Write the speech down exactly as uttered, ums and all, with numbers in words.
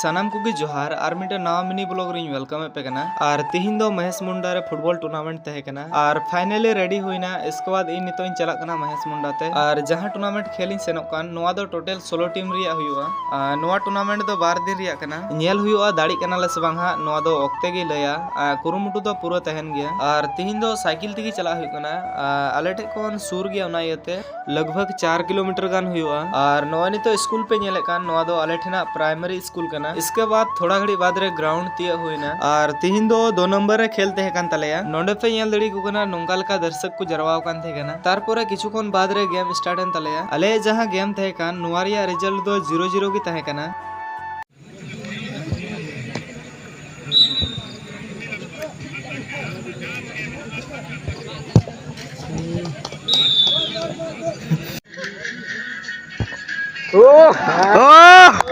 ᱥᱟᱱᱟᱢ ᱠᱚᱜᱮ ᱡᱚᱦᱟᱨ, ᱟᱨ ᱢᱤᱫᱴᱮᱱ ᱱᱟᱣᱟ ᱢᱤᱱᱤ ᱵᱞᱚᱜ ᱨᱤᱧ ᱣᱮᱞᱠᱟᱢ ᱮᱫ ᱯᱮ ᱠᱟᱱᱟ᱾ ᱟᱨ ᱛᱤᱦᱤᱧ ᱫᱚ ᱢᱚᱦᱮᱥ ᱢᱩᱱᱰᱟ ᱨᱮ ᱯᱷᱩᱴᱵᱚᱞ ᱴᱩᱨᱱᱟᱢᱮᱱᱴ ᱛᱟᱦᱮᱸ ᱠᱟᱱᱟ, ᱟᱨ ᱯᱷᱟᱭᱱᱟᱞᱤ ᱨᱮᱰᱤ ᱦᱩᱭᱱᱟ᱾ ᱤᱥᱠᱮ ᱵᱟᱫ ᱤᱧ ᱱᱤᱛᱚᱜ ᱤᱧ ᱪᱟᱞᱟᱜ ᱠᱟᱱᱟ ᱢᱚᱦᱮᱥ ᱢᱩᱱᱰᱟ ᱛᱮ᱾ ᱟᱨ ᱡᱟᱦᱟᱸ ᱴᱩᱨᱱᱟᱢᱮᱱᱴ ᱠᱷᱮᱞ ᱤᱧ ᱥᱮᱱᱚᱜ ᱠᱟᱱ, ᱱᱚᱣᱟ ᱫᱚ ᱴᱳᱴᱟᱞ ᱥᱳᱞᱳ ᱴᱤᱢ ᱨᱮᱭᱟᱜ ᱦᱩᱭᱩᱜᱼᱟ᱾ ᱟᱨ ᱱᱚᱣᱟ ᱴᱩᱨᱱᱟᱢᱮᱱᱴ ᱫᱚ ᱵᱟᱨ ᱫᱤᱱ ᱨᱮᱭᱟᱜ ᱠᱟᱱᱟ᱾ ᱧᱮᱞ ᱦᱩᱭᱩᱜᱼᱟ, ᱫᱟᱲᱮᱜ ᱠᱟᱱᱟᱞᱮ ᱥᱮ ᱵᱟᱝ ᱦᱟᱸᱜ, ᱱᱚᱣᱟ ᱫᱚ ᱚᱠᱛᱮ ᱜᱮᱭ ᱞᱟᱹᱭᱟ᱾ ᱟᱨ ᱠᱩᱨᱩᱢᱩᱴᱩ ᱫᱚ ᱯᱩᱨᱟᱹ ᱛᱟᱦᱮᱱ ᱜᱮᱭᱟ᱾ ᱟᱨ ᱛᱤᱦᱤᱧ ᱫᱚ ᱥᱟᱭᱠᱮᱞ ᱛᱮᱜᱮ ᱪᱟᱞᱟᱜ ᱦᱩᱭᱩᱜ ᱠᱟᱱᱟ᱾ ᱟᱨ ᱟᱞᱮ ᱴᱷᱮᱡ ᱠᱷᱚᱱ ᱥᱩᱨ ᱜᱮᱭᱟ, ᱚᱱᱟ ᱤᱭᱟᱹᱛᱮ ᱞᱟᱜᱽ ᱵᱷᱟᱜᱽ ᱪᱟᱨ ᱠᱤᱞᱳᱢᱤᱴᱟᱨ ᱜᱟᱱ ᱦᱩᱭᱩᱜᱼᱟ᱾ ᱟᱨ ᱱᱚᱜᱼᱚᱭ ᱱᱤᱛᱚᱜ ᱥᱠᱩᱞ ᱯᱮ ᱧᱮᱞᱮᱫ ᱠᱟᱱ, ᱱᱚᱣᱟ ᱫᱚ ᱟᱞᱮ ᱴᱷᱮᱱᱟᱜ ᱯᱨᱟᱭᱢᱟᱨᱤ ᱥᱠᱩᱞ ᱠᱟᱱᱟ᱾ ᱤᱥᱠᱮ ᱵᱟᱫ ᱛᱷᱚᱲᱟ ᱜᱷᱟᱹᱲᱤᱡ ᱵᱟᱫ ᱨᱮ ᱜᱨᱟᱣᱩᱱᱰ ᱛᱤᱭᱟᱹᱜ ᱦᱩᱭᱱᱟ᱾ ᱟᱨ ᱛᱤᱦᱤᱧ ᱫᱚ ᱫᱩ ᱱᱚᱢᱵᱚᱨ ᱨᱮ ᱠᱷᱮᱞ ᱛᱟᱦᱮᱸ ᱠᱟᱱ ᱛᱟᱞᱮᱭᱟ᱾ ᱱᱚᱰᱮ ᱯᱮ ᱧᱮᱞ ᱫᱟᱲᱮ ᱟᱠᱚ ᱠᱟᱱᱟ, ᱱᱚᱝᱠᱟ ᱞᱮᱠᱟ ᱫᱟᱨᱥᱚᱠ ᱠᱚ ᱡᱟᱨᱣᱟ ᱟᱠᱟᱱ ᱛᱟᱦᱮᱸ ᱠᱟᱱᱟ᱾ ᱛᱟᱨᱯᱚᱨᱮ ᱠᱤᱪᱷᱩ ᱠᱷᱚᱱ ᱵᱟᱫ ᱨᱮ ᱜᱮᱢ ᱥᱴᱟᱨᱴ ᱮᱱ ᱛᱟᱞᱮᱭᱟ᱾ ᱟᱞᱮᱭᱟᱜ ᱡᱟᱦᱟᱸ ᱜᱮᱢ ᱛᱟᱦᱮᱸ ᱠᱟᱱ, ᱱᱚᱣᱟ ᱨᱮᱭᱟᱜ ᱨᱮᱡᱟᱞᱴ ᱫᱚ ᱡᱤᱨᱳ ᱡᱤᱨᱳ ᱜᱮ ᱛᱟᱦᱮᱸ ᱠᱟᱱᱟ᱾ ᱳ!